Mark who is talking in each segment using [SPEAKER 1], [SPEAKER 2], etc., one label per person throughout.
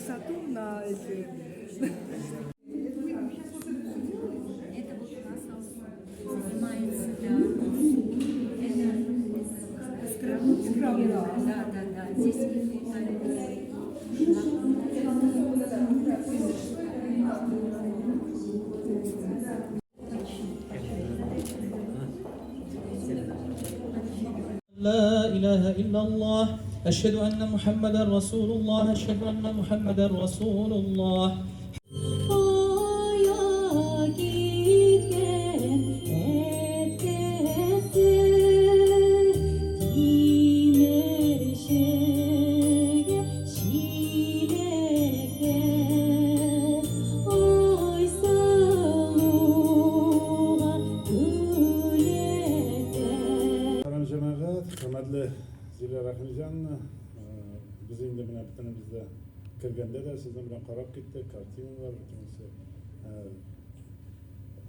[SPEAKER 1] красоту, на эти.
[SPEAKER 2] Это вот у нас занимается, да. Это
[SPEAKER 1] Скраб, да.
[SPEAKER 2] Да. Здесь
[SPEAKER 3] لا إله إلا الله أشهد أن محمدا رسول الله أشهد أن محمدا رسول الله.
[SPEAKER 2] Кая киткән әткәсе, тимерчегә чиләктә, Айсылуга бүләктә.
[SPEAKER 4] Мөхтәрәм җәмәгать, хөрмәтле Зилә Рәхимҗановна, без инде менә бөтенебез дә кергәндә дә сезнең белән карап киттек, картиналар, бөтенесе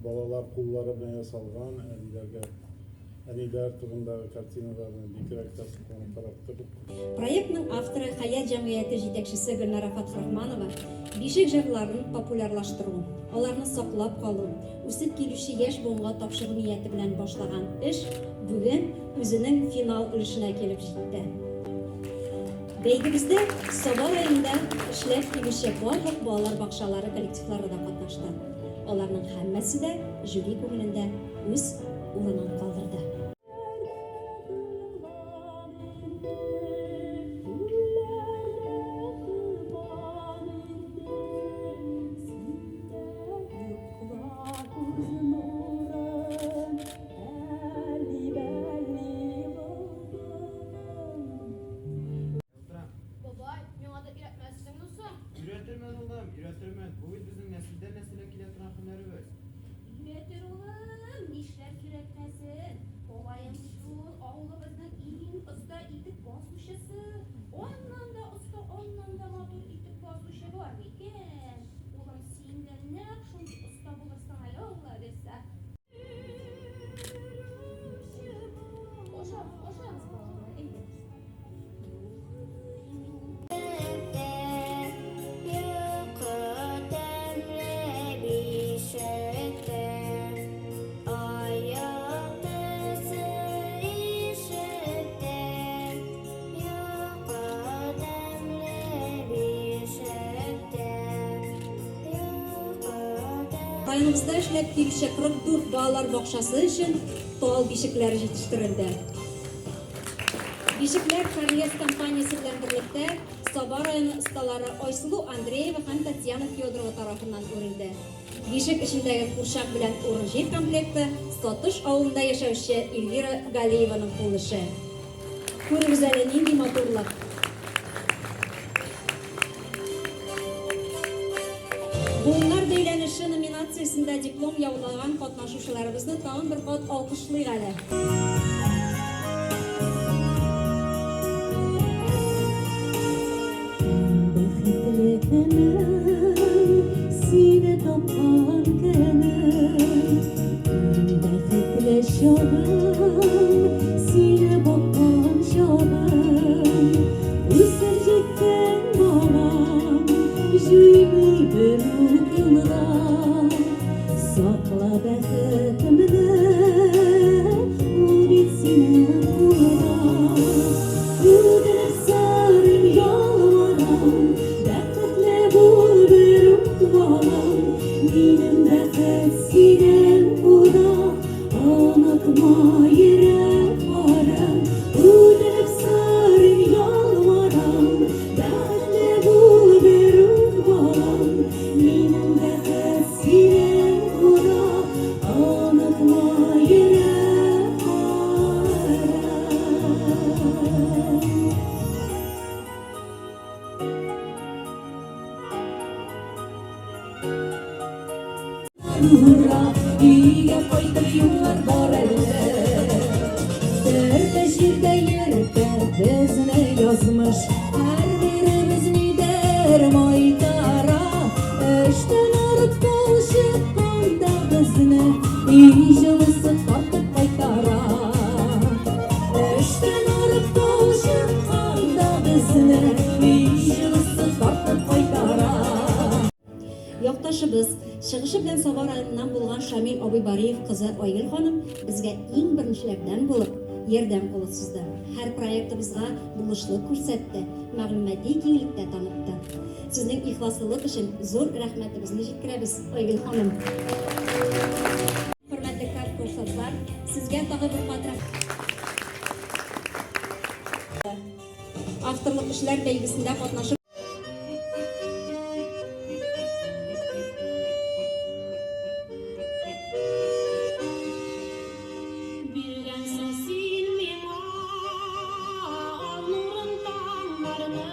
[SPEAKER 4] балалар куллары белән ясалган, әниләргә, әниләр турындагы картиналарны бигрәк тә сокланып карап тордык.
[SPEAKER 5] Проектның авторы Хәят җәмгыяте җитәкчесе Гөлнара Фәтхрахманова бишек җырларын популярлаштыру, аларны саклап калу, үсеп килүче яшь буынга тапшыру нияте белән башлаган эш бүген үзенең финал өлешенә килеп җитте. Бәйгебездә Саба районында эшләп килүче барлык балалар бакчалары коллективлары да катнашты. Аларның һәммәсе дә жюри күңелендә үз урынын калдырды.
[SPEAKER 6] Бабай, миңа да өйрәтмәссеңме соң?
[SPEAKER 7] Өйрәтермен, улым, өйрәтермен. Бу бит безнең нәселдән нәселгә килә торган һөнәребез.
[SPEAKER 6] Өйрәтер, улым, нишләп өйрәтмәсен? Бабаең шул авылыбызның иң оста итек басучысы. Аннан да оста, аннан да матур итек басучы бар микән? Улым, син дә нәкъ шундый оста булырсың әле, Алла бирсә. Ашагыз, ашагыз, балалар, әйдәгез.
[SPEAKER 8] Йокы тәмле бишектә, Ай яктысы ишектә. Йокы тәмле бишектә, Йокы тәмле.
[SPEAKER 5] Районыбызда эшләп килүче 44 балалар бакчасы өчен тал бишекләре җитештерелде. Бишекләр Фарлес компаниясе белән берлектә Саба районы осталары Айсылу Андреева һәм Татьяна Федорова тарафыннан үрелде. Бишек эчендәге курчак белән урын-җир комплекты Сатыш авылында яшәүче Эльвира Галиеваның кул эше. Күрегез әле, нинди матурлык! Буыннар бәйләнеше номинациясендә диплом яулаган катнашучыларыбызны тагын бер кат алкышлыйк әле.
[SPEAKER 2] Бәхетле көнем, сине тапкан көнем. Бәхетле чагым, сине баккан чагым. Үсеп җиткән балам, җуймый бер үк юлда. Сакла бәхетемне, ул бит синең кулда. Үтенеп сорыйм, ялварам, бәхетле бул бер үк, балам. Минем бәхет синең кулда, онытма, йөрәк парәм. Үтенеп сорыйм, ялварам, бәхетле бул бер үк, балам. Минем бәхет синең кулда, онытма, йөрәк парәм. Ура, өйгә кайтыр юллар бар әле. Төрле җирдә йөртә безне язмыш, һәрберебез нидер майтара. Эштән арып талчыкканда безне өй җылысы тартып кайтара. Эштән арып талчыкканда безне өй җылысы тартып кайтара.
[SPEAKER 5] Якташыбыз, чыгышы белән Саба районыннан булган Шамил абый Бариев кызы Айгөл ханым безгә иң беренчеләрдән булып ярдәм кулы сузды. Һәр проектыбызга булышлык күрсәтте, мәгълүмати киңлектә танытты. Сезнең ихласлылык өчен зур рәхмәтебезне җиткерәбез, Айгөл ханым. Хөрмәтле конкурсантлар, сезгә тагы бер кат рәхмәт. Авторлык эшләр бәйгесендә катнашып,
[SPEAKER 6] Биргәнсең син миңа ал нурын таңнарның,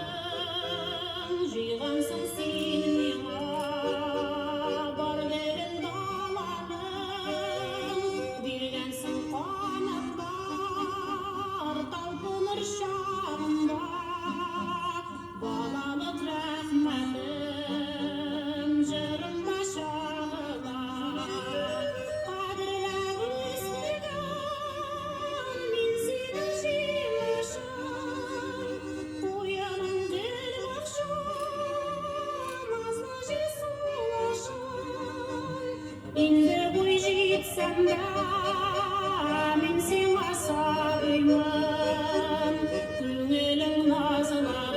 [SPEAKER 6] Җыйгансың син миңа бар гөлен даланың, Биргәнсең канатлар талпыныр чагымда. Балалык рәхмәтем җырымда чагыла. Кадерләп үстергән мин синең җимешең. Куеның гөл бакча, назлы җил сулышың. Инде буй җитсәм дә, мин сиңа сабыймын. Күңелең назларын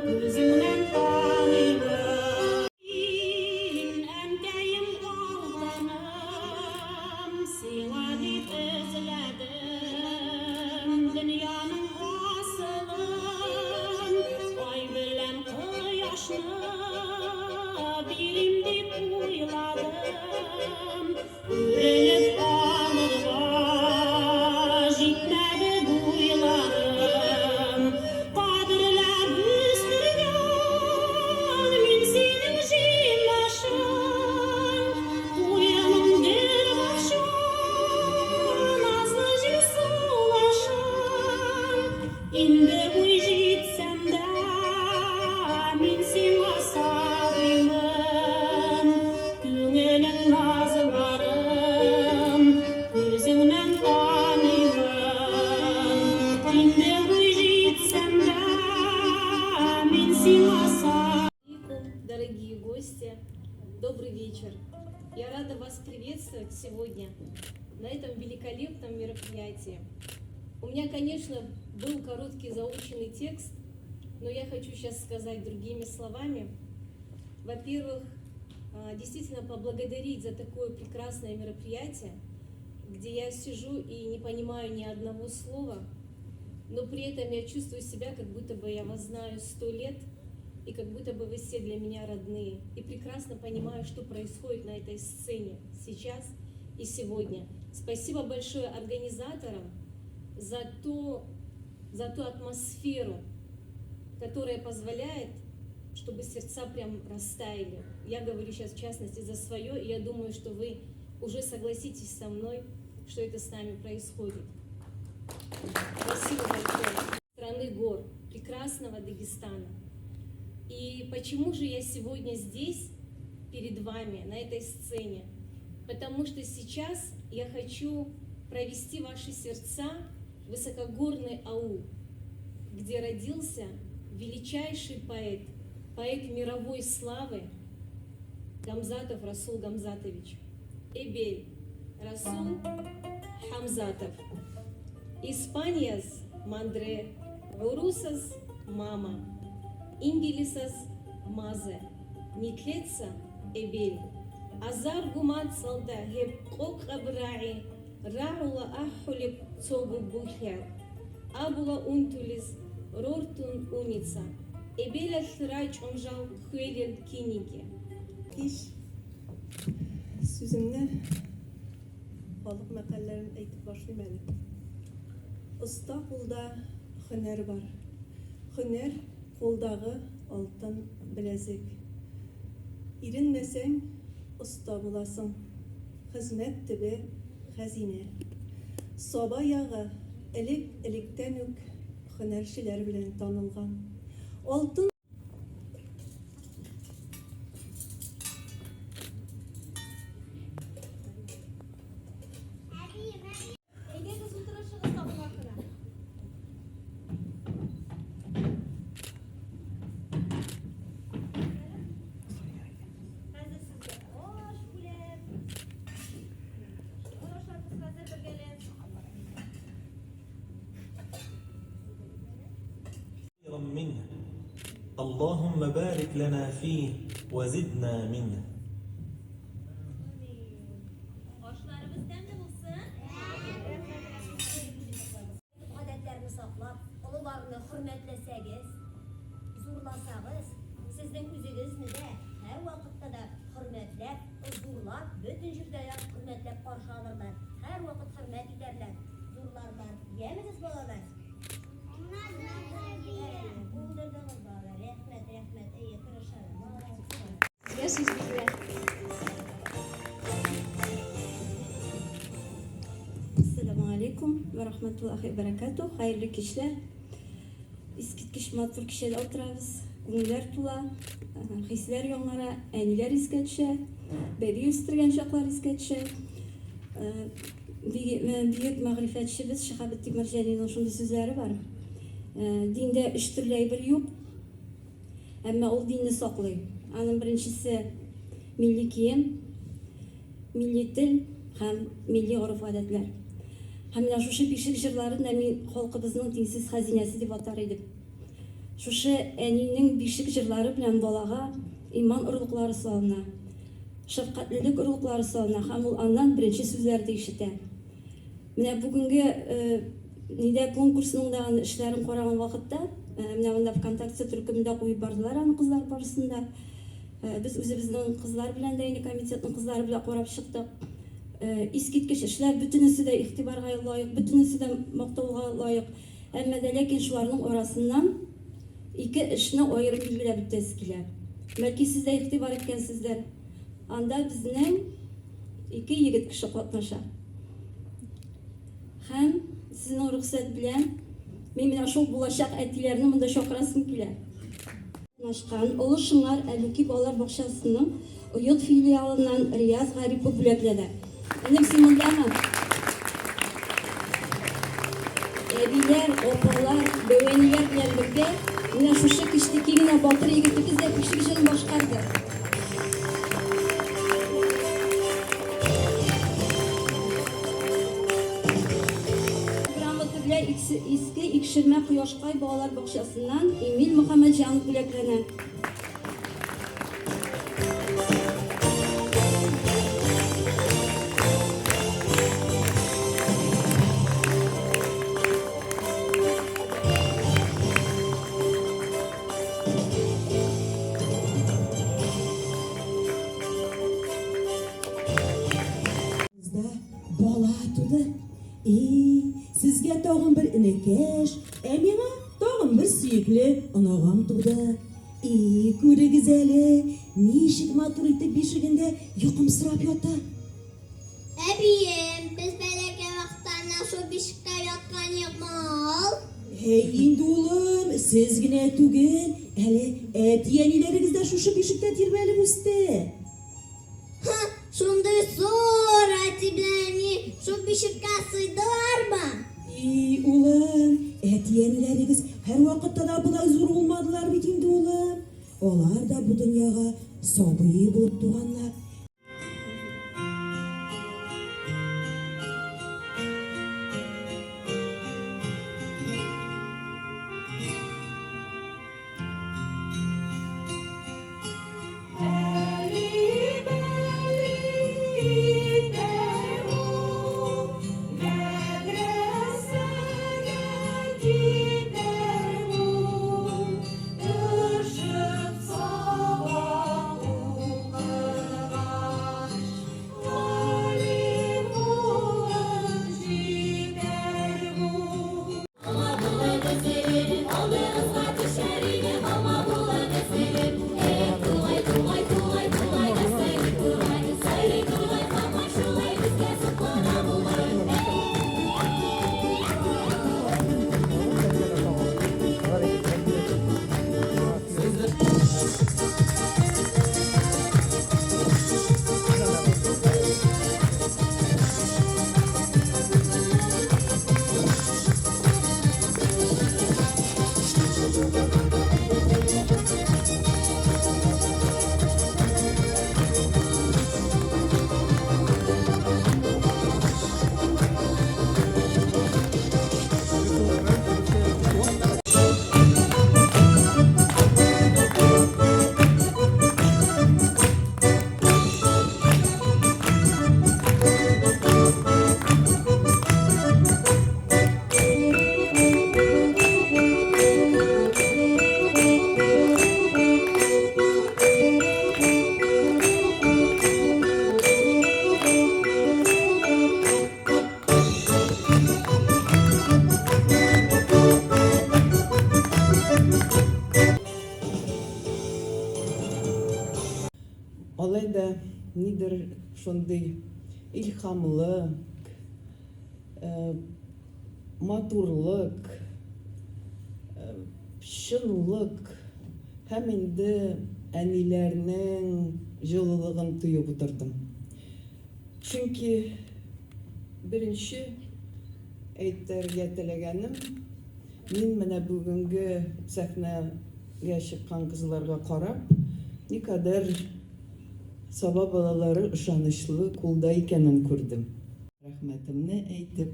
[SPEAKER 6] күзеңнән таныймын. Син, әнкәем, алтыным, сиңа дип эзләдем дөньяның асылын. Ай белән кояшны бирим дип уйладым. Үрелеп алырга җитмәде буйларым. Кадерләп үстергән мин синең җимешең. Куеның гөл бакча, назлы җил сулышың. Инде буй җитсәм дә, мин сиңа сабыймын. Күңелең назларын күзеңнән таныймын. Инде буй җитсәм дә, мин сиңа
[SPEAKER 9] Дорогие гости, добрый вечер. Я рада вас приветствовать сегодня на этом великолепном мероприятии. У меня, конечно, был короткий заученный текст, но я хочу сейчас сказать другими словами. Во-первых, действительно поблагодарить за такое прекрасное мероприятие, где я сижу и не понимаю ни одного слова, но при этом я чувствую себя, как будто бы я вас знаю 100 лет, и как будто бы вы все для меня родные, и прекрасно понимаю, что происходит на этой сцене сейчас и сегодня. Спасибо большое организаторам за ту атмосферу, которая позволяет, чтобы сердца прям растаяли. Я говорю сейчас в частности за свое, и я думаю, что вы уже согласитесь со мной, что это с нами происходит. Спасибо большое. Страны гор, прекрасного Дагестана. И почему же я сегодня здесь, перед вами, на этой сцене? Потому что сейчас я хочу провести ваши сердца в высокогорный аул, где родился величайший поэт, поэт мировой славы Гамзатов Расул Гамзатович. Эбель Расул Хамзатов. Испанияс мандре, Урусас мама, Инглисас мазе, Нитлеца эбель. Азар гумат салда хеб къокъаб рагӀи, рагӀула ахӀулеб цого бухӀяр. Абула унтулис рортун уница. Эбелалъ рай чӀумжал хвелел киниги.
[SPEAKER 1] Кич сүземне халык мәкальләрен әйтеп башлыйм әле. Оста кулда һөнәр бар. Һөнәр кулдагы алтын беләзек. Иренмәсәң, оста буласың. Хезмәт төбе хәзинә. Саба ягы элек электән үк һөнәрчеләр белән танылган. Алтын
[SPEAKER 6] Әйдәгез, утырышыгыз табын артына.
[SPEAKER 3] منه. اللهم بارك لنا فيه وزدنا منه.
[SPEAKER 6] Ашларыбыз тәмле булсын. Гадәтләрне саклап, олыларны хөрмәтләсәгез, зурласагыз, сезнең үзегезне дә һәрвакытта да хөрмәтләп, зурлап, бөтен җирдә дә хөрмәтләп каршы алырлар, һәрвакыт хөрмәт итәрләр, зурларлар. Ягез, балалар. Булдырдыгыз, балалар. Рәхмәт, рәхмәт. Әйе, тырышалар. Молодцы.
[SPEAKER 9] Сезгә сүз бирелә.
[SPEAKER 1] Ассаламу алейкум ва рахматуллахи ва баракатух. Хәерле кичләр. Искиткеч матур кичәдә утырабыз. Күңелләр тула, хисләр яңара, әниләр искә төшә, бәби үстергән чаклар искә төшә. Бөек мәгърифәтчебез Шиһабетдин Мәрҗанинең шундый сүзләре бар. Диндә өч төрле әйбер юк, әмма ул динне саклый. Аның беренчесе милли кием, милли тел һәм милли гореф-гадәтләр. Һәм менә шушы бишек җырларын да мин халкыбызның тиңсез хәзинәсе дип атар идем. Шушы әнинең бишек җырлары белән балага иман орлыклары салына, шәфкатьлелек орлыклары салына һәм ул аннан беренче сүзләр дә ишетә. Менә бүгенге нидә конкурсның да эшләрен караган вакытта, менә монда ВКонтакте төркемендә куеп бардылар аны кызлар барысын да. Без үзебезнең кызлар белән дә инде комитетның кызлары белән карап чыктык. Искиткеч эшләр, бөтенесе дә игътибарга лаек, бөтенесе дә мактауга лаек. Әмма дә ләкин шуларның арасыннан ике эшне аерым билгеләп үтәсе килә. Бәлки сез дә игътибар иткәнсездер. Анда безнең ике егет кеше катнаша. Һәм сезнең рөхсәт белән мин менә шул булачак әтиләрне монда чакырасым килә. Катнашкан Олы Шыңар Әллүки балалар бакчасының Оет филиалыннан Рияз Гарипов бүләкләнә. Энем, син мондамы? Әбиләр, апалар, дәүәниләр белән бергә менә шушы кечтеки генә батыр егетебез дә бишек җырын башкарды. Грамота белән Иске Икшермә Кояшкай балалар бакчасыннан Эмиль Мөхәммәтҗанов бүләкләнә.
[SPEAKER 2] Бездә бала туды. И, сезгә тагын бер энекәш, ә миңа тагын бер сөекле оныгым туды. И, күрегез әле, ничек матур итеп бишегендә йокымсырап ята.
[SPEAKER 8] Әбием, без бәләкәй вакытта әнә шул бишектә яткан юкмы ул?
[SPEAKER 2] Әй инде, улым, сез генә түгел, әле әти-әниләрегез дә шушы бишектә тирбәлеп үсте.
[SPEAKER 8] Һы, шундый зур әти белән әни шул бишеккә сыйдылармы?
[SPEAKER 2] И, улым, әти-әниләрегез һәрвакытта да болай зур булмадылар бит инде, улым. Алар да бу дөньяга сабый булып туганнар.
[SPEAKER 10] Алай да нидер шундый илһамлы, матурлык, чынлык һәм инде әниләрнең җылылыгын тоеп утырдым. Чөнки беренче әйтергә теләгәнем, мин менә бүгенге сәхнәгә чыккан кызларга карап, никадәр Саба балалары ышанычлы кулда икәнен күрдем. Рәхмәтемне әйтеп,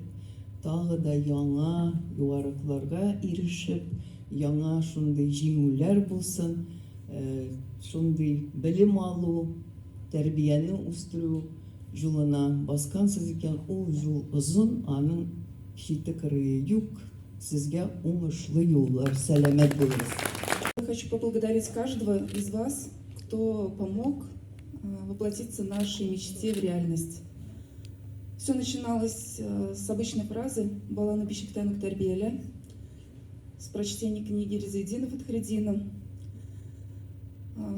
[SPEAKER 10] тагы да яңа югарыкларга ирешеп, яңа шундый җиңүләр булсын, шундый белем алу, тәрбияне үстерү җулына баскансыз икән, ул җул озын, аның чите-кырые юк, сезгә уңышлы юллар, сәламәт булыгыз.
[SPEAKER 11] Хочу поблагодарить каждого из вас, кто помог воплотиться нашей мечте в реальность. Все начиналось с обычной фразы «Баланы бишектән үк тәрбиялә», с прочтения книги Ризаэддина Фатхреддина,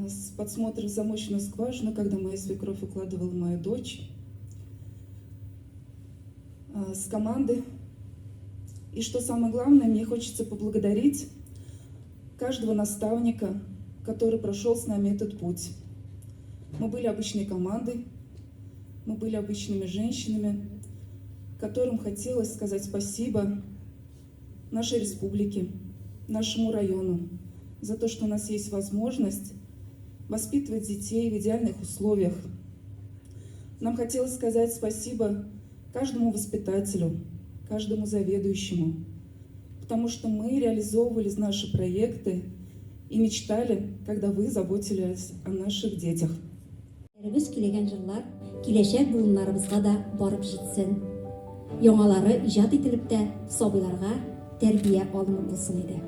[SPEAKER 11] с подсмотра в замочную скважину, когда моя свекровь укладывала мою дочь, с команды. И что самое главное, мне хочется поблагодарить каждого наставника, который прошел с нами этот путь. Мы были обычной командой, мы были обычными женщинами, которым хотелось сказать спасибо нашей республике, нашему району за то, что у нас есть возможность воспитывать детей в идеальных условиях. Нам хотелось сказать спасибо каждому воспитателю, каждому заведующему, потому что мы реализовывали наши проекты и мечтали, когда вы заботились о наших детях.
[SPEAKER 5] Без көйләгән җырлар киләчәк буыннарыбызга да барып җитсен. Яңалары иҗат ителеп тә сабыйларга тәрбия алымы булсын иде.